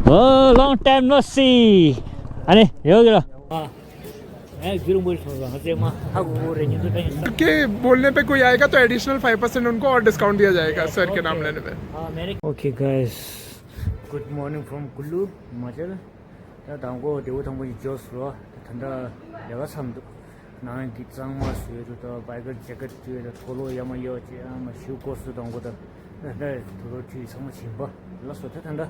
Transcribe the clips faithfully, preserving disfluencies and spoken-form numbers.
Oh, long time no see. अरे, यो गिरा। हाँ। मैं गिरूँ बोल सुन रहा हूँ, हाँ, से माँ, हाँ, वो रे, नहीं तो कहीं सब। के बोलने पे कोई आएगा तो एडिशनल फ़ाइव परसेंट उनको और डिस्काउंट दिया जाएगा सर के नाम लेने पे। हाँ, मैंने Okay, guys. Good morning from Kullu, Himachal. ད་དང་པོ་དེ་འུ་ཐང་པོ་ཡི་ཇོས་རོ། ད་ད་ལྟ་ལས་ཀ་མཚམས་འདུག་ནང་གི་གཙང་མ་བཟོས་འདུག་ད་བའི་ཀར་ཇེ་ཀེཊ་བཀྲུས། ད་ཐོ་ལོ་ཡ་མ་ཡོ་ཅེ་ཨ་མ་ཞུ་ཀོ་སུ་དང་པོ་ད་ད་ད་ཐོ་ལོ་བཀྲུས་ཚང་མ་བྱིན་པ་ལ་སོ། ད་ད་ད་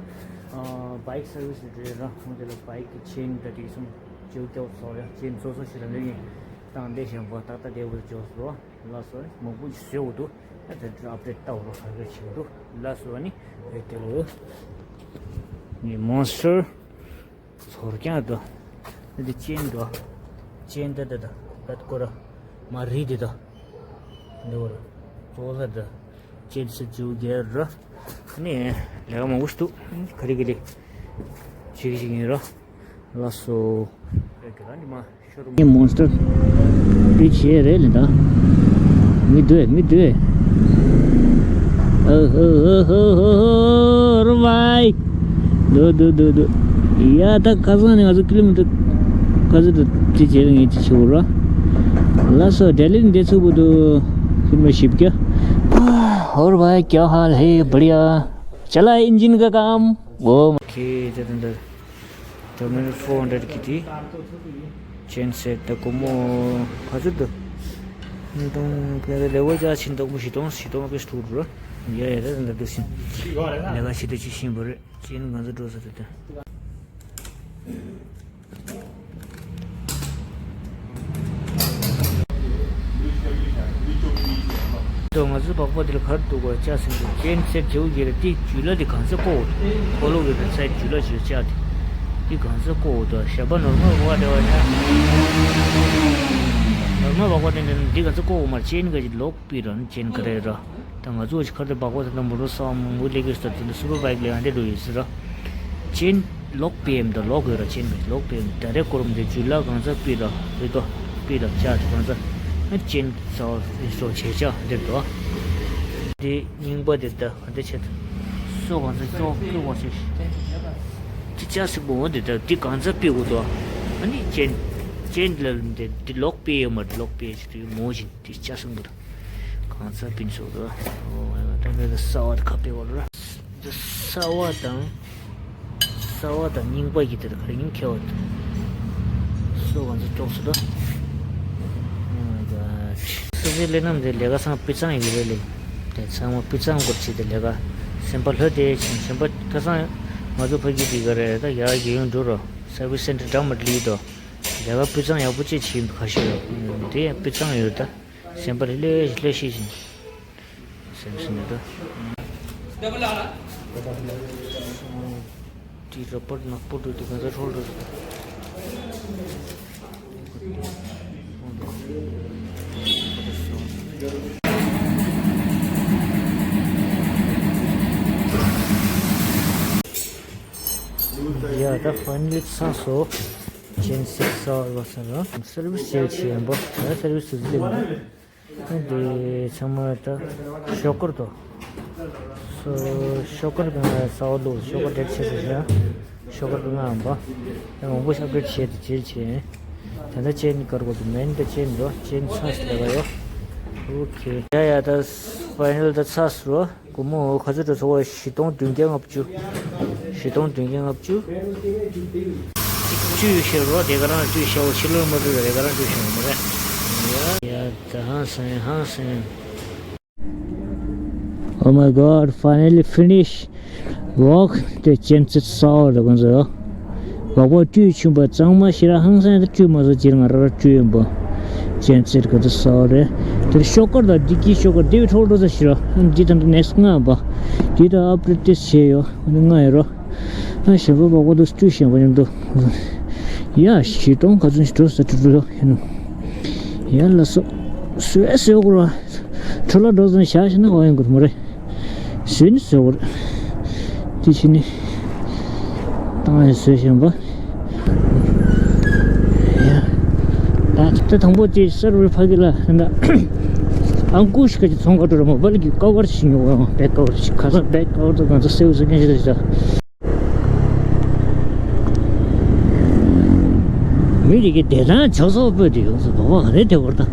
བའི་ཀི་སར་ཝི་སི་རེད་ར། ཧོང་དེ་ལ་བའི་ཀི་ཆེན་ད་དེ་གསུམ་ཅེའུ་ཀྱའུ་སོ་ཡ་ཆེན་ཚོ་སོ་ཞིག་ལ་འདི་ངས་དང་འདི་བཞིན་པ་ཏག་ཏག་དེ་འུ་ཇོས་རོ་ལ་སོ། མང་པོ་ཞིག་བཟོས་འདུག་ད་ད་ཨབ་ཌེཊ་ལྟ་བ་རོ་ཧ་གི་ཆེན་འདུག་ལ་སོ། ནི་རེད་དེ་ལོ་ནི་མོན་སི་ཊར། ཚོར་ཀྱང་འདུག་འདི་ཅེན་འདུག་ཅེན་འདི་འདི་འདི་འདི་ཀོ་ར་མ་རི་འདི་འདི་འདི་བོ་ར་གཙོ་བོ་འདི་ཅེན་སི་ཇུ་གེ་ར། ནི་ལས་ཀ་མང་པོ་ཞིག་འདུག་ག་རེ་ག་རེ་བྱེད་ཀྱི་ཞིག་ཡིན་ར། ལགས་སོ། ངས་མོན་སི་ཊར་དེ་བྱས་རེད་ལེ་ད། མི་འདུག་མི་འདུག་ཨ་ཧ་ཧ་ཧ་ཧ་ཧ། རུ་བའི། འདུག་འདུག་འདུག་འདུག་ཡ་ད་ཁ་སང་ནས་ང་ཚོ་ཀི་ལོ་མི་ཊར་ཁ་ཚོད་དུ་དེ་བྱས་རེད། ངས་ཅི་བྱེད་དགོས་ར། ལགས་སོ། ལྡི་ལི་ནས་འདི་ཚུགས་པོ་འདུག་ཤི་མ་ཤིབ་ཀྱ། और भाई क्या हाल है? बढ़िया। चला इंजन का काम। वो ཁྱེད་ད་ད་ད། Terminal four hundred གི་དེ། ཅེན་སེ་ཊི་ད་སྒོར་མོ་ག་ཚོད་འདུག་ཉིས་སྟོང་ཕལ་ཆེར་ལེ་ཝལ་ཅག་ཕྱིན་སྟོང་པོ་བཞི་སྟོང་བཞི་སྟོང་དཔེ་ཐུག་འགྲོ། ཡ་ཡ་ད་ད་འདུག་ཤིང་། ལས་ཀ་ཞིག་ད་ཅི་ཤིང་བ་རེད། ཅེན་ག་ཚོད་འགྲོ་ས་རེད་ད། ད་ང་ཚོའི་སྦག་སྦག་འདི་ལ་ག་རེ་འདུག་ག་ཅག་ཟིན་འདུག་ཅེན་སེ་ཊི་བྱེད་དགོས་ཀྱི་རེད། དེ་ཇུ་ལ་དེ་གང་ས་བཀོག་འོ་འདུག་ཁོ་ལོ་གི་རེད་ས་ཇུ་ལ་ཞེས་ཅག་དེ་དེ་གང་ས་བཀོག་འོ་འདུག་ཞབས་པ་ནོར་མ་བ་དེ་བ་ཡ་ནོར་མ་བ་བ་དེ་འདི་གང་ས་བཀོག་འོ་མར་ཅེན་ག་ཅིག་ལོག་པི་ར་ནི་ཅེན་ག་རེ་ར། ད་ང་ཚོ་ཁར་དེ་སྦག་སྦག་དེ་ད་མོ་ཊ་སོགས་མང་པོ་ལས་ཀྱི་སྟབས་དེ་འདྲ་སུ་པར་བྷའིཀ་ལས་ཡང་དེ་འགྲོ་ཡོད་ཟེར་ར། ཅེན་ལོག་པའི་ཡམ་ད་ལོག་ཡོད་ར། ཅེན་ག་ལོག་པའི་ཡམ་ད་རེ་སྐོར་མ་དེ་ཇུ་ལ་གང་ས་པི་ར་རེ་ཏོ་པི་ར་ཅག་དེ་གང་ས་ཨ་ཅེན་ས་བ་རེ་སོ་ཆེ་ཅག་དེ་འགྲོ། དེ་རྙིང་པ་དེ་ད་ག་འདྲ་བྱེད་ད་སོ་གང་ས་ཅོག་ཀི་བ་ཆེ་དེ་ཅག་སིག་པོ་འོ་དེ་ད་དེ་གང་ས་པི་འོ་དོ། ཨ་ནི་ཅེན་ཅེན་ལ་དེ་དེ་ལོག་པའི་ཡོད་མ་རེད། ལོག་པའི་ཅི་དེ་མོ་བཞིན། དེ་ཆ་སོང་གི་རེད། གང་ས་པིན་སོགས་རེད། ཨོ་ད་འདི་གསར་བ་དེ་ཁ་ཕྱེ་བ་རེད། འདི་གསར་བ་དང་གསར་བ་དང་རྙིང་པ་གི་དེ་ག་རེ་རྙིང་ཁེ་བ་དེ་སོགས་གང་ས་ཅོག་སུ་རེད། ཨོ་མའི་གོཌ། སོ་སོའི་ལས་རྣམ་དེ་ལས་ཀ་ཚང་སྤུས་གཙང་ཡོད་རེད་ལེ། དེ་ཚང་མ་སྤུས་གཙང་སྐོར་བྱས་ཏེ་ལས་ཀ་སེམས་པ་ལྷོད་དེ་ཕྱིན། སེམས་པ་ཁ་སང་ང་ཚོ་ཕ་གི་དེ་ག་རེ་ད་ཡར་རྒྱལ་ཡོང་འགྲོ་རོགས། སར་ཝི་སི་སེན་ཊར་འདྲ་མ་ལི་དོ། ལས་ཀ་སྤུས་གཙང་ཡག་པོ་ཅིག་བྱེད་ཁ་ཤས་ཡོད། དེ་ཡང་སྤུས་གཙང་ཡོད་ད། སེམས་པ་ལྷོད་ལྷོད་ཤེས་ཤིང་སེམས་སུ་ནི་ད། དེ་ར་པར་ནག་པོ་འགྲོ་དུས་གང་ས་འཕྲོ་འགྲོ་དུས། ཡ་ད་ཕའི་ནལ་ལི་ཚར་སོང་། ཅེན་སིག་སི་ཨར་བ་ས་ར་སར་ཝི་སི་ཅེག་བྱེད་ཡིན་པ། ད་སར་ཝི་སི་ཟིག་ལེན་པ། འདི་ཚང་མ་ད་ཤོག་དཀར་དོ། སོ་ཤོག་དཀར་གི་ང་ས་འོག་ལོ་ཤོག་དཀར་འདྲེད་བྱེད་ཟེར་ཡ། ཤོག་དཀར་གི་ང་འམ་པ། ཡང་མང་པོ་ཞིག་ཨབ་ཌེཊ་བྱས་ཏེ་བྱེད་བྱེད། ད་ལྟ་ཅེན་དཀར་གོ་དུ་མེན་ད་ཅེན་འགྲོ་ཅེན་ཚ་སི་ལས་ཀ་ཡོ། ཨོ་ཁེ། ཡ་ཡ་ད་ཕའི་ནལ་ད་ཚར་སོང་། སྒོར་མོ་ག་ཚོད་འགྲོ་སོང་བ། བཞི་སྟོང་བདུན་བརྒྱ་ལྔ་བཅུ། བཞི་སྟོང་བདུན་བརྒྱ་ལྔ་བཅུ། གཅིག་བཅུ་ཡོད་ཤེས་རོ། དེ་ག་རང་བཅུ་ཤེས་བ་ཕྱི་ལོར་མ་བཅུ་དེ་ག་རང་བཅུ་ཤེས་མ་རེད། ཡ་ད་ཧང་སང་ཧང་སང་། Oh my God, finally finish. ཝོག་དེ་ཅན་ཚིག་སའོ་ལ་གོང་ཟེར། ཝོག་པོ་བཀྲུས་ཆུན་པ་གཙང་མ་ཞེ་ར་ཧང་སང་ཡང་བཀྲུས་མ་སོ་ཅིར་ང་ར་ར་བཀྲུས་ཡིན་པ། ཅན་ཚིག་ག་ཚོད་སའོ་རེད། དེར་ཤོག་དཀར་དང་ཌི་ཀི་ཤོག་དཀར་དེ་བི་ཁྲོལ་འགྲོ་ས་ཞེ་ར་འདི་དང་ནེགསི་ལྔ་པ། འདི་དང་ཨབ་ཌེཊ་ཏེ་བྱས་ཡོད་འདི་ལྔ་ཡོད་རོ། ཨ་ཞེ་པོ་ཝོག་པོ་དུ་བཀྲུས་ཤེས་པ་ཡིན་འདུག་ཡ་བཞི་སྟོང་ག་ཚོད་ཞིག་འགྲོ་ས་འགྲོ་འགྲོ་ཡིན་ནོ། ཡ་ལ་སོ་སོས་སོས་གོ་ར། ཁྲོ་ལ་འགྲོ་ཙང་བཞག་ཤེ་ན་ག་ཡོང་གི་རེད་མོ་རེད། བཟོས་ནི་བཟོས་གོ་རེད། དེ་ཕྱི་ནི་བཏང་ཡང་བཟོས་ཤེས་པ། ད་ད་དང་པོ་དེ་སར་བར་ཕ་གི་ལ་ད་ཨང་ཀུ་ཤི་ཁ་ཅིག་ཚོང་ཁ་འགྲོ་ར་མོ་བལ་གི་ཀ་བར་ཞིག་ཉོ་བ་ཡང་བེག་ཀ་བར་ཞིག་ཁ་སང་བེག་ཀ་བར་དུ་གང་ཚ་སེའུ་ཟེར་མཁན་ཞིག་རེད་ཤག་མི་རིགས་ཀྱི་བདེ་ཐང་ཆགས་སོགས་སྤོས་དེ་ཡོང་སོང་། དོགས་པ་ག་རེ་དེ་བར་དང་།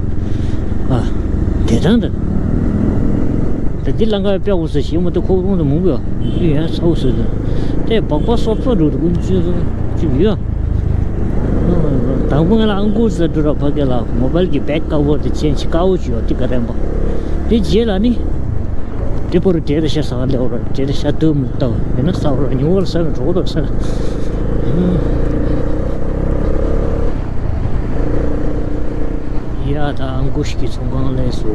ཨ། བདེ་ཐང་དང་། ད་འདི་ལང་ཀ་དཔེ་འོ་ས་ཞིག་མ་གཏོགས་ཁོ་རང་དུ་མང་པོ་ཡོད། ཡོད་ས་འོ་ས་དང་། དེ་སྦག་སྦག་སོགས་སོགས་འགྲོ་དུ་ཀུན་སྤྱོད་ཅིག་ཡོད། དང་པོ་ང་ལ་ཨང་ཀུར་ཟེར་འགྲོ་ར་ཕ་གི་ལ་མོ་བལ་གྱི་བེག་ཀ་བོར་དེ་ཆེན་ཞིག་དཀར་པོ་ཅིག་ཡོད། དེ་ག་རེད་པ། དེ་རྗེས་ལ་ནི། དེ་པོ་རུ་བྲེལ་ཏེ་ཤ་ཟ་བ་ལེ་འོ་ར་བྲེལ་ཏེ་ཤ་དུ་མི་ལྟ་བ་ཡིན་ན་ཟ་བ་ར་ཉུང་བར་ཟ་ན་གྲོགས་དང་ཟ། ཡ་ད་ཨང་ཀུ་ཤི་གི་ཚོང་ཁང་ལས་སུ།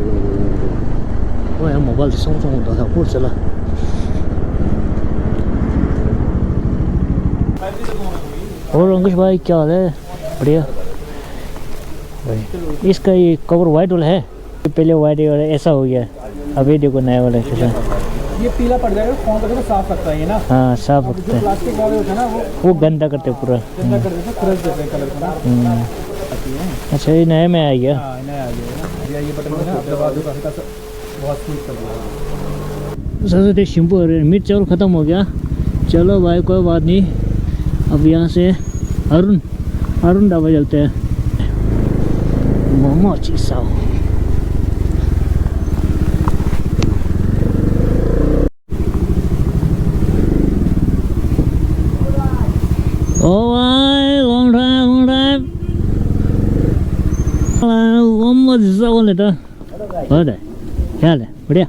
ཁོ་ཡང་མོ་བལ་དེ་སོང་སོང་དོ་ཧ་ཀུར་ཟེར་ལ། और अंकुश भाई क्या हाल है? बढ़िया। इसका ये कवर वाइट वाला है? पहले वाइट वाला ऐसा हो गया, अभी देखो नया वाला कैसा। ये पीला पड़ जाएगा, फोन का देखो साफ रखता है ये ना। हाँ, साफ अब जो रखता है। प्लास्टिक वाले होते हैं ना, वो वो गंदा करते पूरा। गंदा कर देते हैं, क्रश देते हैं कलर को ना। हम्म। अच्छा, ये नया में आ गया। हाँ, नया आ गया है ना। अभी ये बटन में ना, दबा दो, हल्का सा वॉश कर दो। सर, सर, ये शैम्पू आ रहे हैं, मिर्च और खत्म हो गया। चलो भाई, कोई बात नहीं। अब यहाँ से अरुण, अरुण ढाबा चलते हैं। मोमो चिसाओ। Oh, भाई, long time, long time। Momo चिसाओ लेता। और है, क्या हाल है? बढ़िया?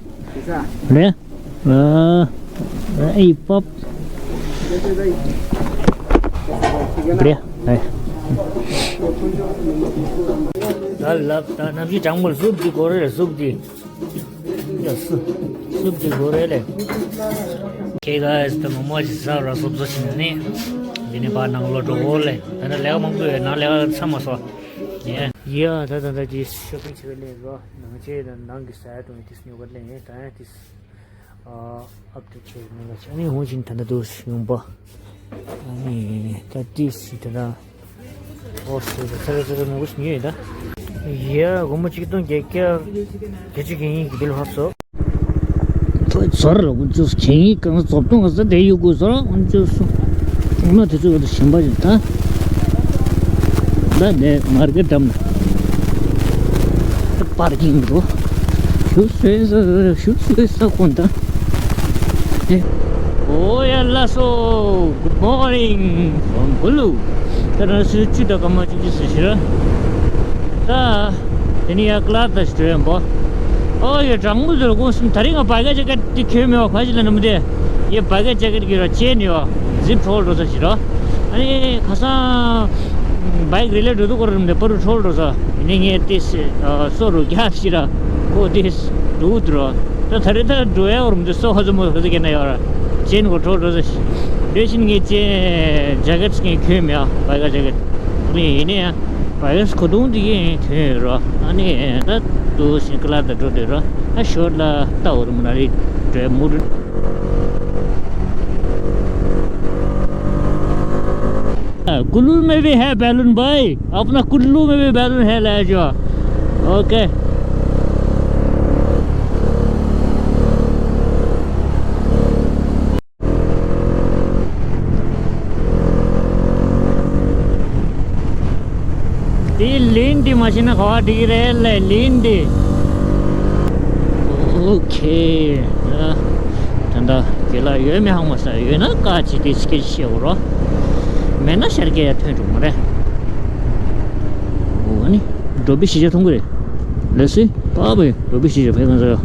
बढ़िया? वाह, ए, पप। बढ़िया? है। ད་ལབ་ད་ནམ་ཞིག་གྲང་མོར་སུབ་ཀྱི་གོ་རེ་སུབ་ཀྱི། ཡ་སུབ་སུབ་ཀྱི་གོ་རེ་ལེ། Okay guys, ད་མོ་མོ་ཞིག་ཟ་ར་སུབ་སུབ་ཞིག་ནི། འདི་ནི་པ་ནང་ལོ་འགྲོ་འོ་ལེ། ད་ནི་ལས་ཀ་མང་པོ་ཡོད་ན་ལས་ཀ་ཚར་མ་སོང་། ཡ་ཡ་ད་ད་ད་ཅི་ཤོ་པིང་བྱེད་པའི་ལས་ཀ་ནང་ཆེ་ད་ནང་གི་ཟ་ཡ་དང་དེ་སྨྱོ་ག་ལེ་ད་ཡ་དེ། ཨ་ཨབ་ཏུ་ཆེ་མི་ལ་ཆ་ནི་ཧོང་ཅིན་ད་ནི་དུ་ཡོང་པ། ཨ་ནི་ད་ཏི་སི་ད་ན་ཨོ་སི་ད་ཚ་ར་ཚ་ར་མི་གུ་སྨྱོ་ཡོད་ད། ཡ་སྒོར་མོ་གཅིག་སྟོང་བརྒྱད་བརྒྱ་བརྒྱད་ཅུ་གི་ཡིན་གི་བིལ་ཧོབ་སོ། ཐོས་ཚོར་ལ་ཀུན་སྤྱོད་གྱེན་ཡིག་གང་རྫོབ་གཏོང་ག་ས་དེ་ཡོད་དགོས་ས་ཀུན་སྤྱོད་སོ། ཐོག་མ་དེ་ཚོ་ག་དུ་ཞིམ་པ་ཡིན་ད། ད་ནས་མར་གེ་འགྲམ་ན། པར་ཀིང་འགྲོ། ཞུ་སོས་ས་ཞུ་སོས་ས་ཀུན་ད། ཨོ་ཡ་ལ་སོ། Good morning from Gulu. ད་རང་སུ་ཅི་ད་ཀ་མ་ཅི་ཅི་སུ་ཤི་ར། ད། དེ་ནི་ཡ་ཀླ་ད་ཞི་ཏྲེན་པོ། ཨོ་ཡ་གྲང་མོ་དུ་ལ་ཀུང་སུམ་ད་རིང་ང་བ་ག་ཇེ་ཀེད་དེ་ཁྱོད་མེད་བ་ཕ་ཞི་ལ་ནམ་དེ། ཡ་བ་ག་ཇེ་ཀེད་གི་ར་ཅེ་ནི་ཡ། ཛིབ་ཁྲོལ་འགྲོ་ས་ཞི་ར། ཨ་ནི་ཁ་སང་བའིག་རི་ལེ་འགྲོ་དུས་སྐོར་རིམ་དེ་པ་རུ་ཁྲོལ་འགྲོ་ས། ཨ་ནི་ངས་དེ་སོ་རུ་རྒྱག་ཞི་ར། ཁོ་དེ་འགྲོ་དུ་ར། ད་ད་རེ་ད་འགྲོ་ཡ་འོར་མི་དེ་སོ་ཧ་ཙམ་མོ་ཧ་ཙམ་གེ་ན་ཡ་ར། ཅེན་གོ་ཁྲོལ་འགྲོ་ས་ཞི། དེ་བཞིན་ངས་ཅེ་ཇེ་ཀེད་ངས་ཁྱོད་མེད་ཡ་བ་ག་ཇེ་ཀེད། ཨ་ནི་ཡིན་ནའི་ཡ། བ་ཡོས་ཁོ་དུང་དེ་གི་ཐོན་ཡོད་རོ། ཨ་ནི་ད་དུ་ཞིང་ཀ་ལ་ད་འགྲོ་དེ་རོ། ཨ་ཤོར་ལ་ལྟ་འོར་མོ་ན་རི་འགྲོ་མུར། कुल्लू में भी है बैलून भाई, अपना कुल्लू में भी बैलून है, ले जाओ। ओके। དེའི་ལིན་དེ་མ་ཤེས་ན་ག་བ་འགྲིག་གི་རེད་ལས་ལིན་དེ། ཨོ་ཁེ། ད་ད་དགེ་ལགས་ཡོད་མེད་ཧང་མ་ས་ཡོད་ན་ཀ་ཅི་དེ་སྐད་ཆ་བཤད་འོ་རོ། མེད་ན་ཤར་སྐད་ཡ་ཐོན་འགྲོ་མ་རེད། འོ་ཨ་ནི་འགྲོ་བི་ཤི་ཆ་མཐོང་གི་རེད། ལས་སི། པ་བས་འགྲོ་བི་ཤི་ཆ་ཕེ་གང་ཟ་ཡ།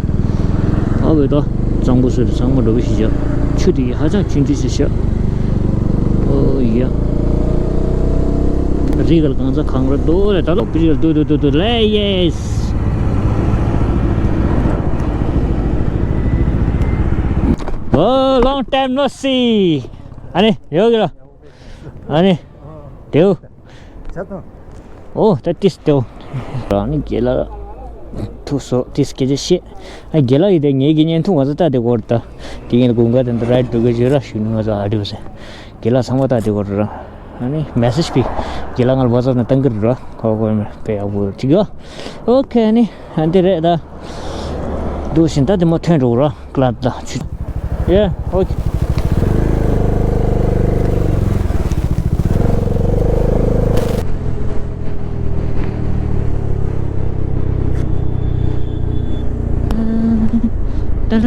པ་བས་ད་གཙང་པོ་སོད་དུ་ཚང་མ་འགྲོ་བི་ཤི་ཆ། ཆུ་དེ་ཧ་ཅང་ཆུང་ཆུང་ཞིག་ཤ། ཨོ་ཡ། རི་གལ་གང་ཟ་གང་ར་དོ་རེ་ད་ལོ་པི་རི་གལ་དོ་དོ་དོ་དོ་ལེ་ཡེས། Oh, long time no see. ཨ་ནི་ཡོད་གི་ར། ཨ་ནི། དེའུ། ཆ་ཏོ། ཨོ་ད་ཏིས་དེའུ། རང་ནི་རྒྱལ་ལ། ཐུག་སོ་ཏིས་སྐད་ཆ་བཤད། ཨ་རྒྱལ་ལ་ཡི་དེ་ངེད་ཀྱི་བརྙན་ཐུང་བ་ཚོ་ལྟ་དེ་གོ་ར་ད། དེ་ངེད་དགུན་ཁ་དེ་འདྲ་རའིད་འགྲོ་གི་བརྗོད་ར་ཞུ་ནི་ང་ཚོ་ཨ་འདྲི་བ་ཟེར། རྒྱལ་ལ་ཚང་མ་ལྟ་དེ་གོ་ར། ཨ་ནི་མེ་སེཇ་པི། རྒྱལ་ལ་ང་ལ་བ་ཚོ་ན་བཏང་གི་ར། ཁོ་ཁོ་མེ་པེ་ཡག་པོ་ཅིག་ཡོད། ཨོ་ཁེ་ཨ་ནི། ཨ་འདི་རེད་ད། འདུག་བཞིན་ད་དེ་མོ་ཐོན་འགྲོ་ར་ཀླད་ད་ཆུ། ཡེ་ཨོ་ཁེ། ད་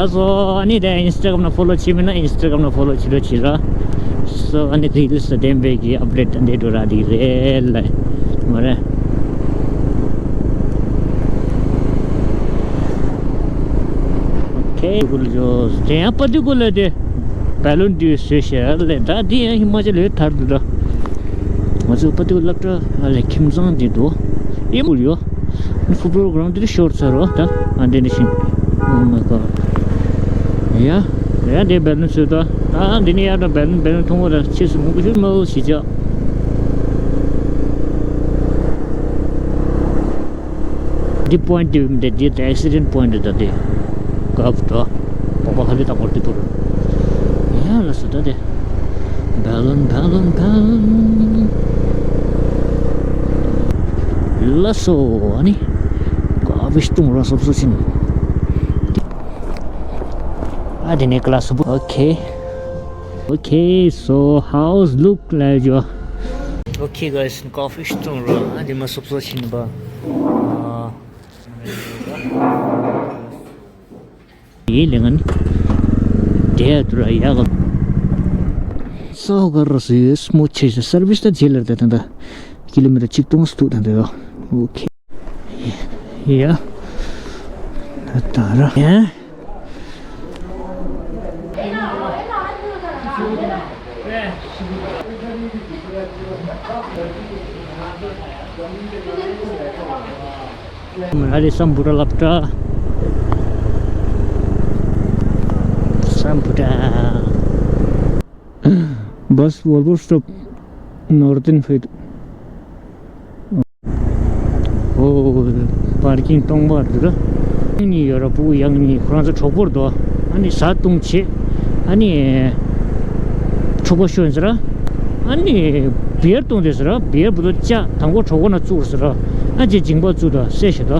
སོ་ཨ་ནི་དེ་ཨིན་སི་ཊ་གྷ་རམ་ན་ཕོ་ལོ་བྱེད་མིན་ན་ཨིན་སི་ཊ་གྷ་རམ་ན་ཕོ་ལོ་བྱེད་རོགས་བྱེད་ར། སོ་ཨ་ནི་རི་ལི་སི་དང་ལྡན་པའི་གི་ཨབ་ཌེ་ཊི་འདི་འགྲོ་ར་འདི་རེད་ལ། མ་རེད། ཨོ་ཁེ། དེ་ཡང་པ་ཏི་ཀུ་ལ་དེ་བལ་ལུན་དུ་བཟོས་ཤག་ལ། ད་འདི་ཡང་ཧི་མ་ཅལ་ལ་ཡོད་ཐར་འདུག་ད། ང་ཚོ་པ་ཏི་ཀུ་ལ་ལབ་ད་ཨ་ལས་ཁྱིམ་ཚང་འདི་འདུག་ཨེ་མུར་ཡོད། ཕུ་པོ་གྷ་རོན་ཌི་འདི་ཤོར་ཚར་རོ་ད། ཨ་འདི་འདི་བཞིན། Oh my god. ཡ། ཡ་འདི་བལ་ལུན་བཟོས་ད། ད་འདི་ནི་ཡ་ད་བལ་ལུན་བལ་ལུན་མཐོང་བ་ད་ཆེས་སུ་མང་པོ་ཞིག་མ་འོ་ཞིག་ཅག་འདི་པོ་ཡིན་ཊི་དེ་མི་འདུག་འདི་ཨེག་སི་ཌེན་ཊི་པོ་ཡིན་ཊི་ད་འདི། གབ་འགྲོ། པགས་པ་ཧ་ལས་དང་པོར་འདི་ཐུག་ཡ་ལ་སོ་ད་དེ། བལ་ལུན་བལ་ལུན་བལ་ལུན། ལ་སོ་ཨ་ནི། ཀ་བི་སྟོང་ར་སོབ་སོ་ཕྱིན། ཨ་དེ་ནས་ཀ་ལ་སོ་པོ། Okay. Okay, so how's look like your? Okay guys, coffee store ར་ཨ་དེ་མ་སོབ་སོ་ཕྱིན་པ། ཨ། ཡིན་ལེ་ང་ནི། དེ་ཡ་དུ་ར་ཡ་ག། སའོ་ག་ར་སི་སྨོ་ཆེ་ཤ་སར་བིས་ད་ཇེ་ལར་ད་ད་ད། ཀི་ལོ་མི་ཊར་གཅིག་སྟོང་སྟུ་ད་ད་ཡོ། ཨོ་ཁེ། ཡ། ད་ད་ར། ཡ། ཨ་རེ་སམ་བྷོ་ཊ་ལབ་ད། སམ་བྷོ་ཊ། བྷ་སི་ཝོལ་བོ་སི་ཊོབ་ནོར་ཏན་ཕེད། ཨོ། པར་ཀིང་སྟོང་པ་འདུག་ར། གཉིས་ཡོད་ར། ཕྲུ་གུ་ཡང་གཉིས། ཁོ་རང་ཚོ་གྲོགས་པོར་འདུག་ཨ་ནི་བཟའ་བཏུང་བྱེད། ཨ་ནི་ཕྲུ་གུ་ཤོན་ཟེར་ར། ཨ་ནི་བི་ཡར་བཏུང་དེ་ཟེར་ར། བི་ཡར་བུ་དོ་ཅག་དང་པོ་གྲོགས་པོ་ན་བཙུགས་ཟེར་ར། ཨ་ཅེ་སྦྱིན་པ་བཙུགས་ད་སེ་ཤེ་ད།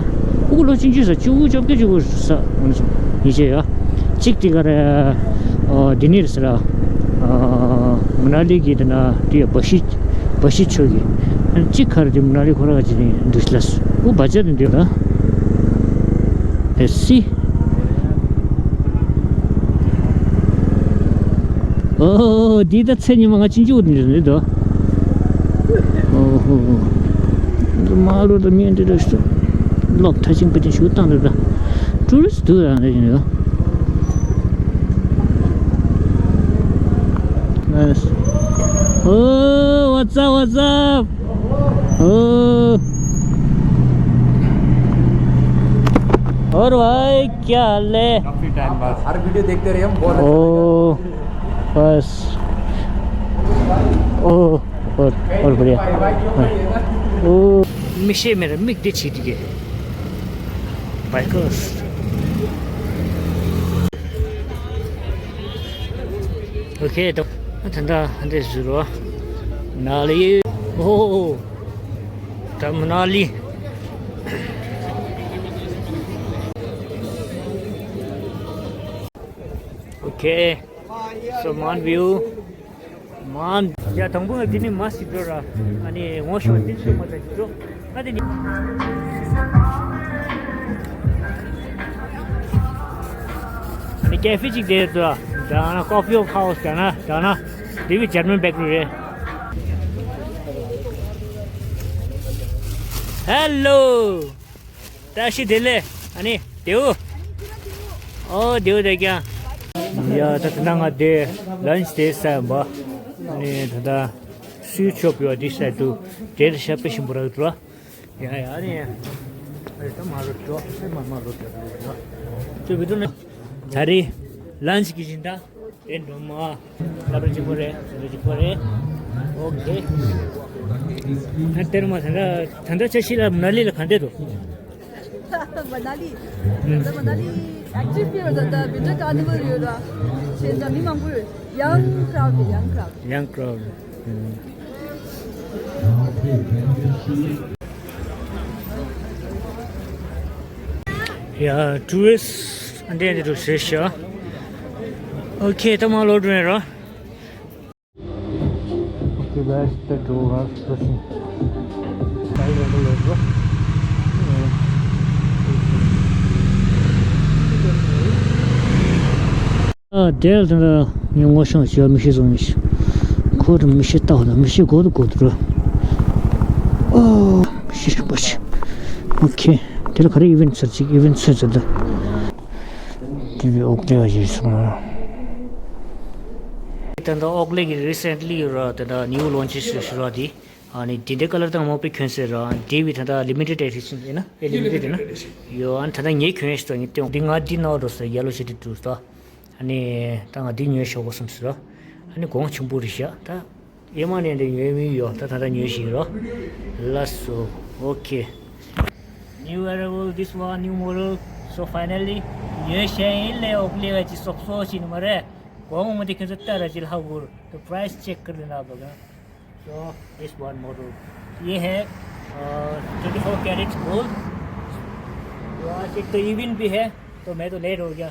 ཕྲུ་གུ་ལོ་ཆུང་ཆུང་ཟེར་བཅུ་དགུ་བཅོ་བརྒྱད་བཅུ་དགུ་ཟ་འོན་སོང་ཡིན་ཤེ་ཡ། གཅིག་དེ་ག་རེ། ཨོ་དེ་ནས་རེད་ཟེར་ར། ཨ་མ་ན་ལི་གི་དེ་ན་དེ་བ་ཤི། བ་ཤི་ཆོས་ཀྱི། ཨ་གཅིག་ཁར་དེ་མ་ན་ལི་ཁོ་ར་ག་ཅི་ནས་འདུག་ལ་སུ། ཨོ་བ་ཅག་དེ་འདུག་ལ། ཨེ་སི། ཨོ་འདི་ད་ཚེ་ཉི་མ་ང་ཅིན་ཅུ་འདི་འདུག་ཨོ་ཧོ། མ་ལོ་ད་མི་འདི་འདྲ་ཞིག་ལོག་ཐ་ཆིང་པ་ཅིག་ཞུ་བཏང་འདུག་ད། ཊུ་རི་སི་ཊི་འདུག་ཡང་འདྲ་ཞིག་འདུག Nice. Oh, what's up, what's up? Oh. और भाई, क्या हाल है? काफी टाइम बाद। हर वीडियो देखते रहे हम, बहुत अच्छा लगा। ओ, बस। ओ, और, और बढ़िया। ओ, मिशे मेरा मिक दे छीट के। Bikers. Okay, ད་ད་ད་འདི་ཟུར་བ། མ་ན་ལི། ཨོ། ད་མ་ན་ལི། Okay. So, མན་བིའུ། མན། ཡ་དང་པོ་ང་འདི་ནས་མ་ཞིག་འགྲོ་ར། ཨ་ནི་ངོ་ཤོག་འདི་ཚོ་མ་ད་ཞིག་འགྲོ། ང་འདི་ནས། ཨ་ནི་ཀེ་ཧྥེ་ཅིག་དེ་ཚོ། ད་ན་ཀོ་ཕི་ཧའུ་སི་ད་ན་ད་ན། དེ་བི་ཇར་མན་བེ་ཀ་རི་རེད། ཧེ་ལོ། བཀྲ་ཤིས་བདེ་ལེགས། ཨ་ནི་དེའུ། ཨོ་དེའུ་དེ་ཀྱང་། ཡ་ད་ད་ང་དེ་ལན་ཆི་དེ་ཟ་ཡ་འབའ། ཨ་ནི་ད་ད་སུའི་ཆོབ་ཡོད་དེ་ཟ་དུ་དེ་ལ་ཤ་པེ་ཞིམ་པོ་རག་འདུག་ལ། ཡ་ཡ་ཨ་ནི་ཡ། ཨ་ནི་ད་མ་རོ་ཅོ་ཨ་མ་མ་རོ་ཅོ་ཅོ་བི་དུ་ན། ད་རེས་ལན་ཆི་གི་བཞིན་ད། དེ་འགྲོ་མ། ལ་རུ་གཅིག་པོ་རེད། ལ་རུ་གཅིག་པོ་རེད། ཨོ་ཁེ། ད་དེར་མ་ད་ད་ད་ཆ་ཤི་ལ་མ་ན་ལི་ལ་ག་འདྲ་འདུག་མ་ན་ལི། ད་མ་ན་ལི་ཨེག་ཊིབ་ཡོད་ད། ད་ཝིན་ཊར་ཀར་ནི་ཝལ་ཡོད་ད། ཞེ་ད་མི་མང་པོ་ཡོད། ཡང་ཀྲའུ་ཌི་ཡང་ཀྲའུ་ཌི། ཡང་ཀྲའུ་ཌི། ཡ་ཊུ་རི་སི་ཊི་ཨ་འདྲས་འདི་འདྲ་བྱས་ཤག Okay, ད་མར་ལོག་འགྲོ་ཡིན་རོ། Okay, guys, the door was pushing. ཨ། དེ་ལ་དེ་འདྲ་ངས་ངོ་ཤེས་བྱས་མི་ཤེས་བཟོ་མི་ཤེས། ཁོ་རང་མི་ཤེས་ལྟ་བ་དང་མི་ཤེས་གོ་དུ་གོ་དུ་རོ། ཨོ། མི་ཤེས་རིག་པ་ཞིག་ཨོ་ཁེ། དེ་ལ་ག་རེ་ཨི་ཝེན་ཚར་ཅིག་ཨི་ཝེན་ཚོད་ཚར་ད། དེ་བས་ཨོག་ལེ་བ་ཞིག་སོང་། ད་ལྟ་ཨོག་ལེ་གི་རི་སེན་ལི་ར་ད་ལྟ་ནིའུ་ལོན་ཆི་ཞུ་ཞུ་ར་དེ། ཨ་ནི་དེ་འདྲའི་ཀ་ལར་དང་མོ་པི་ཁྱོན་སེ་ར་དེ་བས་ད་ལྟ་ལི་མི་ཊེཌ་ཨེ་ཌི་ཤན་ཡིན་ན་ཨེ་ལི་མི་ཊེཌ་ཡིན་ན་ཡོད། ཨ་ནི་ད་ལྟ་ངས་ཁྱོན་ཡས་ཤིག་ད་ངས་སྟོན་འདི་ང་འདི་ནོར་འགྲོ་སོང་ཡེ་ལོ་ཤེ་ཌི་ཌི་ཌུ་ད། ཨ་ནི་ད་ང་འདི་ཉོས་ཤོག་གོ་བསམ་སོང་། ཨ་ནི་གོང་ཆེན་པོ་རེད་ཤག་ད་ཨེ་མ་ནས་འདི་ཉོས་མིན་ཡོད། ད་ད་ད་ཉོས་ཤིག་རོ། ལགས་སོ། ཨོ་ཁེ། New arrival, this one, new model. So finally, ཉོས་ཤེས་ཡིན་ལས་ཨོག་ལེ་བ་ཅི་སོག་སོ་ཞིག་ནི་མ་རེད། གོང་མ་འདི་ཁྱོད་ཚོ་ལྟ་ར་ཅི་ལ་ཧ་གོ། The price check कर लेना आप लोग, हाँ। So this one model, ये है ट्वेंटी फोर कैरेट गोल्ड। तो आज एक तो इवेंट भी है, तो मैं तो लेट हो गया।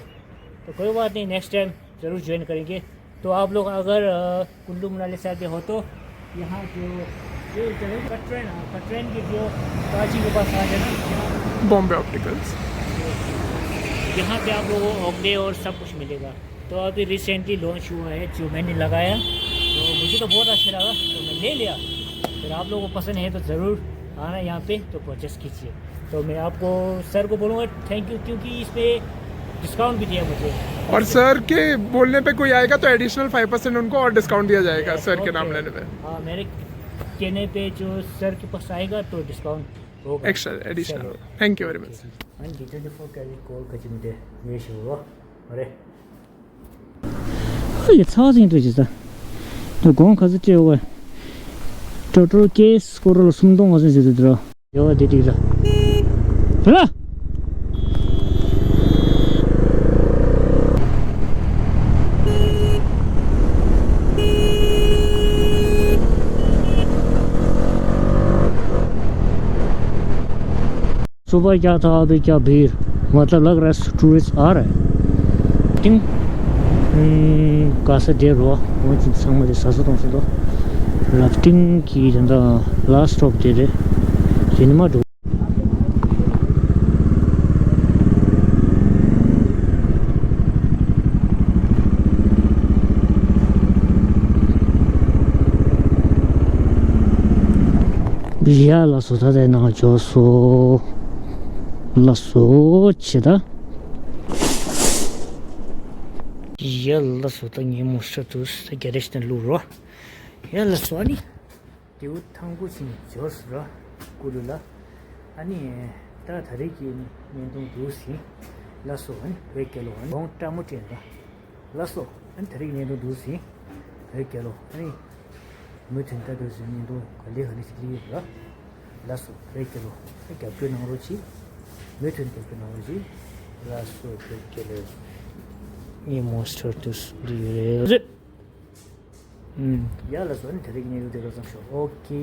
तो कोई बात नहीं, नेक्स्ट टाइम ज़रूर ज्वाइन करेंगे। तो आप लोग अगर अ, कुल्लू मनाली साइड पे हो तो यहाँ जो, जो कटरा है ना, कटरा के जो पाची के पास आ जाना, यहाँ बॉम्बे ऑप्टिकल्स। यहाँ पे आप लोगों को ऑगले और सब कुछ मिलेगा। तो अभी रिसेंटली लॉन्च हुआ है जो मैंने लगाया, तो मुझे तो बहुत अच्छा लगा, तो मैं ले लिया। फिर आप लोगों को पसंद है तो ज़रूर आना यहाँ पे, तो परचेस कीजिए। तो मैं आपको सर को बोलूँगा थैंक यू, क्योंकि इस पे डिस्काउंट भी दिया मुझे। और सर के बोलने पे कोई आएगा तो एडिशनल फ़ाइव परसेंट उनको और डिस्काउंट दिया जाएगा, सर के नाम लेने पे। हाँ, मेरे कहने पे जो सर के पास आएगा तो डिस्काउंट होगा। Extra additional. चलो। Thank you very much. हाँ जी, ट्वेंटी फोर कैरेट गोल्ड का चिमटे, ये शो हुआ। अरे। ཨ་ཡ། ཚ་བ་ཟིན་འདྲ་ཅིག་ས། དེ་གོང་ག་ཚོད་སྤྲད་འོ། ཊོ་ཊལ་ཀེ་སི་ཀོ་ར་ལ་སུམ་སྟོང་ང་ཟིན་ཟིན་འདུག་དེ་ར། ཡོ་བ་དེ་དེ་ལ། ལ། صبح کیا تھا، ابھی کیا بھیڑ، مطلب لگ رہا ہے ٹورسٹ آ رہا ہے۔ رافٹنگ، ཨམ། ག་ས་དེ་རོ། འོ་ཅིག་ཚང་མ་དེ་ཟ་ས་གཏོང་ས་དོ། ར་ཕ་ཊིང་གི་དེ་འདྲ་ལ་སི་ཊོབ་དེ་རེད། དེ་ནི་མ་འགྲོ། ཡ་ལགས་སོ། ད་ལྟའི་ནང་འབྱོར་སོ། ལགས་སོ་ཆེ་ད། ཡ་ལགས་སོ། ད་ངས་མོ་ཤ་དུ་ས་ག་རེ་ཞིག་ལུག་རོ། ཡ་ལགས་སོ། ཨ་ནི་དེའུ་ཐང་གུ་ཞིག་འབྱོར་སོ་ར། ཀུ་ལུ་ལ། ཨ་ནི་ད་ད་རེས་ཀྱི་བརྙན་ཐུང་འདུག་ཟིན། ལགས་སོ། ཨ་ནི་བོད་རྒྱལ་ལོ། ཨ་ནི་གོང་སྤྲ་མོ་སྤྲད་ར། ལགས་སོ། ཨ་ནི་ད་རེས་བརྙན་ཐུང་འདུག་ཟིན། བོད་རྒྱལ་ལོ། ཨ་ནི་མུ་མཐུད་ལྟ་དུས་སུ་བརྙན་ཐུང་ག་ལེ་ག་ལེ་ཞིག་སླེབས་ཡོད་ར། ལགས་སོ། བོད་རྒྱལ་ལོ། རྒྱབ་སྐྱོར་གནང་རོགས་གྱིས། མུ་མཐུད་རྒྱབ་སྐྱོར་གནང་རོགས་གྱིས། ལགས་སོ། བོད་རྒྱལ་ལོ། ངའི་མོན་སི་ཊར་དུ་སུ་ཡོད་རེད། ཡ་ལགས་སོ། ཨ་ནི་ད་རེས་ཀྱི་བརྙན་ཐུང་དེ་ག་ཙམ་ཞོག་ཨོ་ཁེ།